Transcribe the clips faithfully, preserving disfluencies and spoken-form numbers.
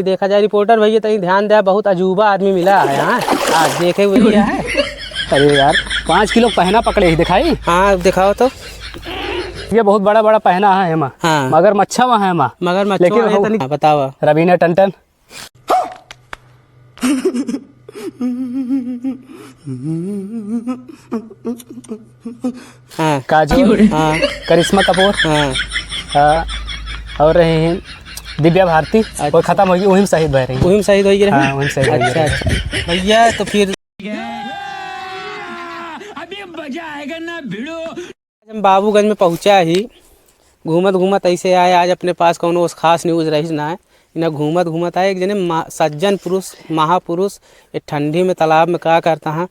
देखा जाए रिपोर्टर भैया, तनी ध्यान दे, बहुत अजूबा आदमी मिला है। हाँ, आज देखे हुए भैया है। अरे यार, पाँच किलो पहना पकड़े ही दिखाई। हाँ, दिखाओ तो। ये बहुत बड़ा बड़ा पहना है एमा। हाँ। मगरमच्छा वहाँ है एमा। मगरमच्छा लेकिन वहाँ है हो तनी। बताओ। रवीना टंडन। हाँ। काजोल। हाँ। करिश्मा कपूर। हाँ। हाँ। और रही हैं दिव्या भारती। अच्छा। वो खत्म होगी, वही में शहीद भय रही। वही में शहीद होगी रही? हाँ, वही में शहीद होगी अच्छा, रही। अच्छा। भैया, तो फिर अभी मजा आएगा ना भिड़ो। आज हम बाबूगंज में पहुँचा ही, घूमत घूमत ऐसे आए, आज अपने पास कौनो खास न्यूज़ रहीस ना है, इन्हें घूमत घूमत आए, एक जने मा-, सज्जन पुरुष, महापुरुष, ये ठंडी में तालाब में का करता है,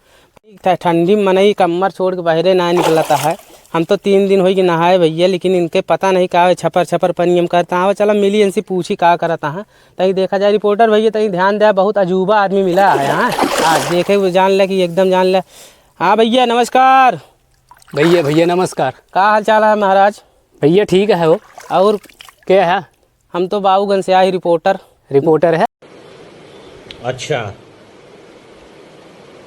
ठ-, ठंडी में मनई कम्मर छोड़ के बहरे ना निकलता है। हम तो तीन दिन होई कि नहाए भैया, लेकिन इनके पता नहीं का है, छपर छपर पनिया में करता है। चला मिली इनसे पूछी का करता है, तहीं देखा जाए रिपोर्टर भैया, तहीं ध्यान दे, बहुत अजूबा आदमी मिला है। हाँ, आज देखे हुए जान ले कि एकदम जान ले। हाँ भैया नमस्कार। भैया, भैया नमस्कार। का हाल चाल है महाराज? भैया ठीक है हो। और? के है? हम तो बाबूगंज से आए रिपोर्टर। रिपोर्टर है? अच्छा,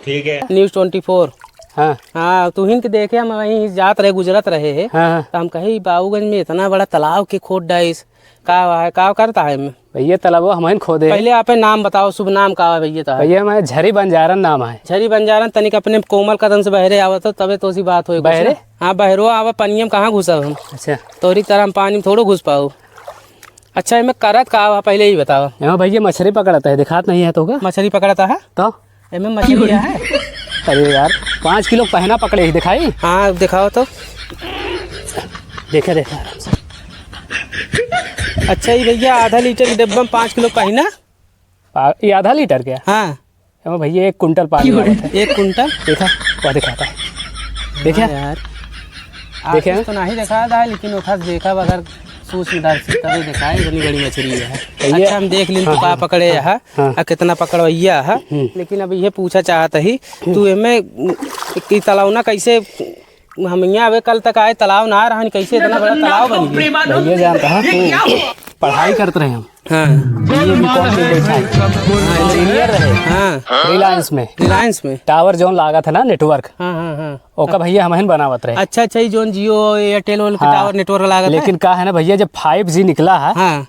ठीक है। न्यूज़ ट्वेंटी फ़ोर। हाँ। हाँ, तुहिन के देखे हम वहीं जात रहे, गुजरत रहे हैं। हाँ, हाँ। तो हम कहे, "बाबूगंज में इतना बड़ा तालाब के खोद डाइस, का है, का करता है इनमें?" भैया, तालाबो हमहिन खोदे। पहले आपे नाम बताओ, शुभ नाम का है भैया तोहार? भैया, हमारे झरी बंजारन नाम है। झरी बंजारन, तनिक अपने कोमल कदम से बहरे आवत हो, तबे तो सी बात होई कुछ बहरे? ना। हाँ, बहरो आवा, पनिया में कहाँ घुसा हम? अच्छा। तोरी तरह हम पानी में थोड़ो घुस पाओ। अच्छा, एमे करत का बा, पहले ही बताओ। एमे भैया मछरी पकड़ता है, दिखात नहीं है तो का? मछरी पकड़ता है? तो? एमे मछली है? अरे यार, पाँच किलो पहना पकड़े ही दिखाई। हाँ, दिखाओ तो। देखा, देखा। अच्छा, ये भैया आधा लीटर के डब्बा में पाँच किलो पहना? पा-, ये आधा लीटर के? हाँ। एमे भैया एक कुंटल पानी आवत है। एक कुंटल? देखा, वह दिखाता है। देखा? हाँ यार। देखे? आशीष तो नहीं देखा था, लेकिन ओखा से देखा बगैर सूक्ष्मदर्शी तबे देखा है, इतनी बड़ी मछली है। भैया। अच्छा, हम देख लीन, तू हाँ, का हाँ, पकड़े हाँ, है, हाँ। आ कितना पकड़वैया है। हम्म। लेकिन अब ये पूछा चाहत ही, हम्म। तू एमे, ई तलौना कैसे, हम यहाँ अबे कल तक आए, तालाब ना रहन, कैसे इतना बड़ा तालाब बन गया? भैया जानता है, तू पढ़ाई करत रहे हम। हाँ। बीए बीकॉम के बैठा है। हाँ, इंजीनियर रहे। हाँ। रिलायंस में। रिलायंस में। टावर जौन लागत है ना, नेटवर्क। हाँ, हाँ, हाँ। ओका भैया हमहिन बनावत रहे। अच्छा, अच्छा, ई जौन जियो, एयरटेल वाले के हाँ। टावर नेटवर्क लागत है। लेकिन का है ना भैया, जब फ़ाइव जी निकला है, हाँ।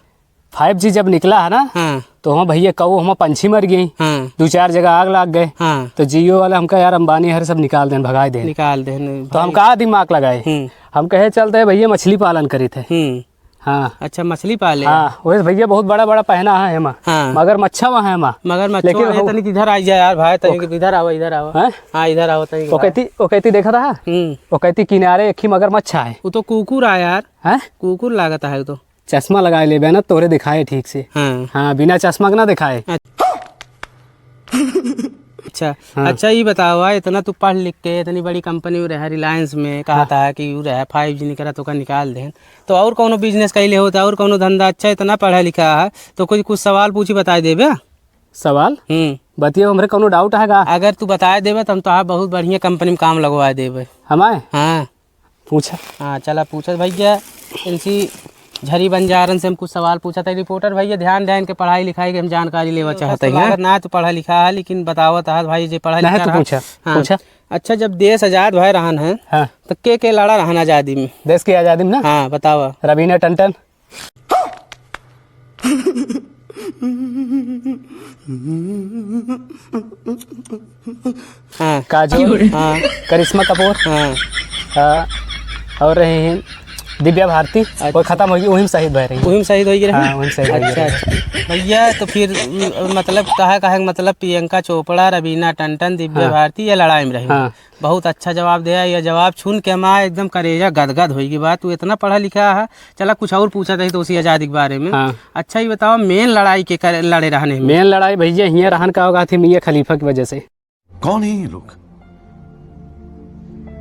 फ़ाइव जी जब निकला है ना, हाँ। तो वहाँ भैया कऊ हमार पंछी मर गई। हाँ। दो चार जगह आग लाग गए। हाँ। तो जियो वाला हमका, यार, अंबानी हर सब निकाल देन, भगाए देन। निकाल देन, तो हम भाई। का दिमाग लगाए? हम्म। हम कहे चलते हैं भैया, मछली पालन करी थे। हम्म। हाँ। अच्छा, मछली पाले? हाँ, वैसे भैया बहुत बड़ा बड़ा पहना है एमा। हाँ। मगरमच्छा वहाँ है एमा। मगरमच्छा लेकिन वहाँ है, हो तनिक इधर आ जा यार भाई, तनिक ओके। इधर आवा, इधर आवा। हैं? हाँ, इधर आवा तनिक भाई। ओकैती, ओकैती देखा था? हम्म। ओकैती किनारे एक ही मगरमच्छ है। वो तो कुकुर आ यार। हैं? कुकुर लागत है वो तो। चश्मा लगाए लेबे ना, तोरे दिखाए ठीक से। हाँ। हाँ, बिना चश्मा के ना दिखाए। अच्छा। अच्छा, हाँ। अच्छा, ई बतावा, इतना तू पढ़ लिख के इतनी बड़ी कंपनी में रहा, रिलायंस में, कहा हाँ। था कि यू रहा, फ़ाइव जी निकला तो का निकाल दें, तो और कौनो बिजनेस कैले होता, और कौनो धंधा? अच्छा, इतना पढ़ा लिखा है, तो कुछ, कुछ सवाल पूछी, बताए देबे। सवाल? हम्म। बतिया, हमरे कौनो डाउट है का? अगर तू बताए देबे, तो हम तो बहुत बढ़िया कंपनी में काम लगवाए देबे। हमारे? हाँ। पूछा। हाँ, चला पूछत भैया, इनसी झरी बंजारन से हम कुछ सवाल पूछत है। रिपोर्टर भैया, ध्यान दें, इनके पढ़ाई लिखाई के हम जानकारी लेवा चाहत है। लागत ना तो पढ़ा लिखा है, लेकिन बतावत है भाई, जे पढ़ा नहीं लिखा तो रहा। पूछा, हाँ। पूछा। अच्छा, जब देश आजाद भय रहन है, हाँ। तो के के लड़ा रहन आजादी में? देश की आजादी में ना? हाँ, बतावा। रवीना टंडन। हाँ। काजोल। हाँ। करिश्मा कपूर। हाँ। हाँ, और रही हैं दिव्या भारती। अच्छा। वो खत्म होगी, वही में शहीद भय रही। वही में शहीद होगी रही? हाँ, वही में शहीद होगी अच्छा, रही। अच्छा। भैया, तो फिर, म-, मतलब, कहा, कहा, मतलब, प्रियंका चोपड़ा, रवीना टंडन, दिव्या हाँ। भारती, ये लड़ाई में रही। हाँ। बहुत अच्छा जवाब दिया। ये जवाब सुन के हमारा एकदम करेजा गदगद होई गई। बात, तू इतना पढ़ा लिखा है। चला, कुछ और पूछा था तो उसी आजादी के बारे में। हाँ। अच्छा, ये बताओ, मेन लड़ाई के कर, लड़े रहने में? मेन लड़ाई भैया हियाँ रहन का होगा थी मियाँ खलीफा की वजह से। कौन है ये लोग?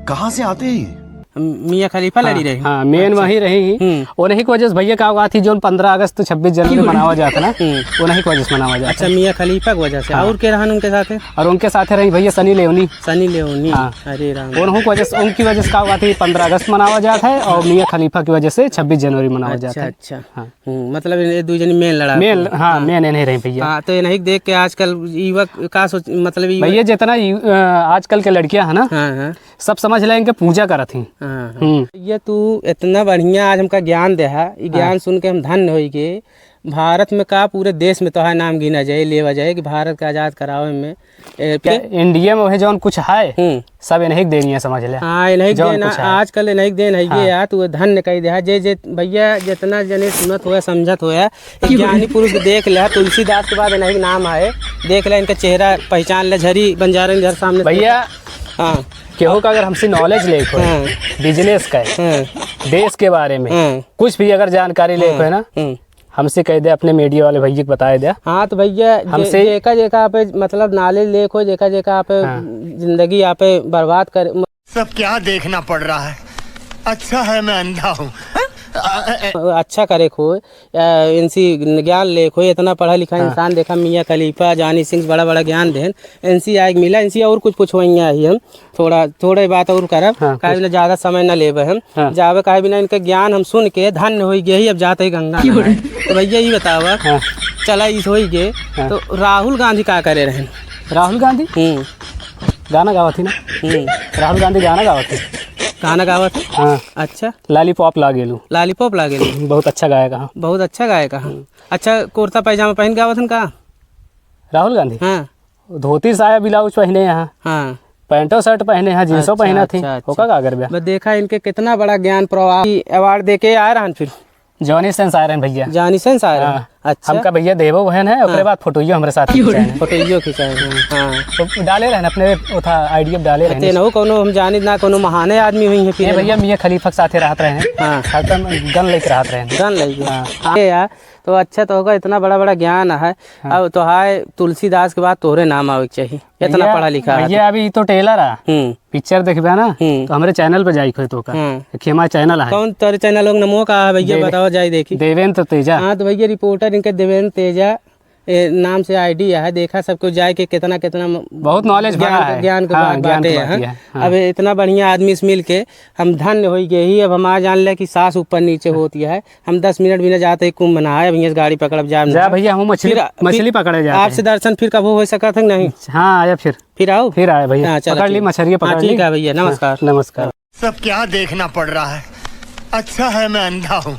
कहाँ से आते हैं ये? मियाँ खलीफा लड़ी हाँ, रही? हाँ, main अच्छा। वही रही ही। हम्म। उन्हीं की वजह से भैया का हुआ थी, जो पन्द्रह अगस्त, छब्बीस जनवरी मनावा जाता ना, हम्म। उन्हीं की वजह से मनावा जाता अच्छा, है। मियाँ खलीफा की वजह से। हाँ। और के रहन उनके साथे? और उनके साथे रही भैया सनी लेओनी। सनी लेओनी। हाँ। अरे राम। उन्हों की वजह से, उनकी वजह से का हुआ थी, पन्द्रह अगस्त मनावा जाता है और मियाँ खलीफा की वजह से छब्बीस जनवरी मनावा अच्छा, जाता है। अच्छा। हाँ। हम्म, मतलब ये दो जनी main लड़ा main, थे। हाँ, हाँ। Main इन्हीं रही भैया। हाँ, तो इन्हीं देख के आजकल युवक का सोच, मतलब युवक भैया जितना यु-, अ, आजकल के लड़कियाँ हैं ना, हाँ, हाँ। सब समझ लें इनके पूजा करत ही। हाँ, हाँ। हम्म। ये तू इतना बढ़िया आज हमका ज्ञान दे है, ये ज्ञान हाँ। सुन के हम धन्य होई के। भारत में का पूरे देश में तोहार नाम गिना जाए, लेवा जाए कि भारत के आजाद करावे में, ए, क्या पे- इंडिया में वही जौन कुछ है, हम्म। सब इन्हीं के देनी है, समझ ले। हाँ, इन्हीं के जौन देन कुछ है। आजकल इन्हीं के देन है ये हाँ। यार, तू धन्य कही दे है। जे, जे भैया जितना जने सुनत होया, समझत होया, एक ज्ञानी पुरुष के देख ले, तुलसीदास के बाद इन्हीं के नाम आए, देख ले इनका चेहरा पहचान ले, झरी बंजारन घर सामने से। भैया, हाँ। केहू का अगर हमसे knowledge लेके होए, हाँ। Business का है, हाँ। देश के बारे में हाँ। कुछ भी अगर जानकारी लेके हाँ। होए ना, हम्म। हमसे कह दे, अपने media वाले भैया को बताए दे। हाँ, तो भैया, जे-, हमसे जेका, जेका पे, मतलब, knowledge लेके हो, जेका, जेका पे हाँ। जिंदगी आप बर्बाद कर, सब क्या देखना पड़ रहा है? अच्छा है मैं अंधा हूँ। अच्छा करे को, या इनसे ज्ञान लेके हो, इतना पढ़ा लिखा हाँ। इंसान देखा, मियाँ खलीफा, जॉनी सिंह, बड़ा, बड़ा ज्ञान देन, इनसे आए मिला, इनसे और कुछ पूछवइया ही हम। थोड़ा, थोड़े बात और करब, हाँ, काहे कुछ ना ज्यादा समय ना लेबे हम। हाँ। जाबे काहे बिना इनके ज्ञान हम सुन के धन्य होई गए ही, अब जाते ही गंगा नहाए। तो भैया ये बतावा, हाँ। चला इस होई गए, हाँ। तो राहुल गांधी का करे रहन? राहुल गांधी? हम्म। गाना गावत ही ना? हम्म। राहुल गांधी गाना गावत ही। गाना गावत ही? हाँ। अच्छा। Lollipop लागेलू। Lollipop लागेलू। बहुत अच्छा गायक है। बहुत अच्छा गायक है। हम्म। अच्छा, कुर्ता पैजामा पहन के आवत हन का? राहुल गांधी? हाँ। धोती साया ब्लाउज पहने हैं। हाँ। पैंटो शर्ट पहने हैं, जींसो अच्छा, पहना थी। अच्छा, अच्छा। ओका का करबे? बस देखा इनके कितना बड़ा ज्ञान प्रवाह। Award दे के आए रहन फिर? जॉनी सिंह आए रहन भैया। जॉनी सिंह आए रहन? हाँ। अच्छा। हमका भैया देवो बहन है, ओकरे हाँ। बाद फोटोइयो हमरे साथ खींचाए हैं। फोटोइयो खींचाए हैं। हाँ। तो डाले रहन अपने उठा idea डाले रहन। तेनहु कोनो हम जानित ना, कोनो महाने आदमी हुई है फिर। ये भैया मियाँ खलीफा के साथे रहत रहे हैं। हाँ। हरदम gun लेके रहत रहे हैं। Gun लेके। हाँ। हाँ। ये यार, तो अच्छा तो होगा, इतना बड़ा बड़ा ज्ञान है। हाँ। अब तो हाय तुलसीदास के बाद तोहरे नाम आवे के चाहिए, इतना भैया, पढ़ा लिखा है भैया, तो। अभी तो trailer है। हम्म। Picture देखबे ना, हम्म। तो हमरे channel पे जाई खोई तो का। हाँ। देखिए, हमारा channel है। कौन तोरे channel का नामो का है भैया, देवे-, बताओ जाई देखी। देवेंद्र तेजा। हाँ, तो भैया, reporter इनके देवेंद्र तेजा, ए, नाम से ID है, देखा सब कुछ जाए के कितना, कितना म-, बहुत knowledge भरा ज्ञान के, है। ज्ञान के हाँ, बात, ज्ञान बातें की हैं। बात है। हाँ। अब इतना बढ़िया आदमी से मिल के हम धन्य होई गए ही। अब हम आ जान ले कि सांस ऊपर नीचे होती है। हम दस मिनट भी ना जाते कुंभ नहाए, अब यहाँ से गाड़ी पकड़ब, जाब जा ना। भैया, हम मछली, फिर, मछली फिर पकड़े जाते आपसे हैं। दर्शन फिर कबो हो सकत है कि नहीं? हाँ, आया फिर। फिर आओ। फिर आए भैया। हाँ, चलो, पकड़ ली ठीक। मछलियाँ, हाँ, पकड़ ठीक ली। है भैया, हाँ, नमस्कार। नमस्कार। सब क्या देखना पड़ रहा है? अच्छा है मैं अंधा हूँ।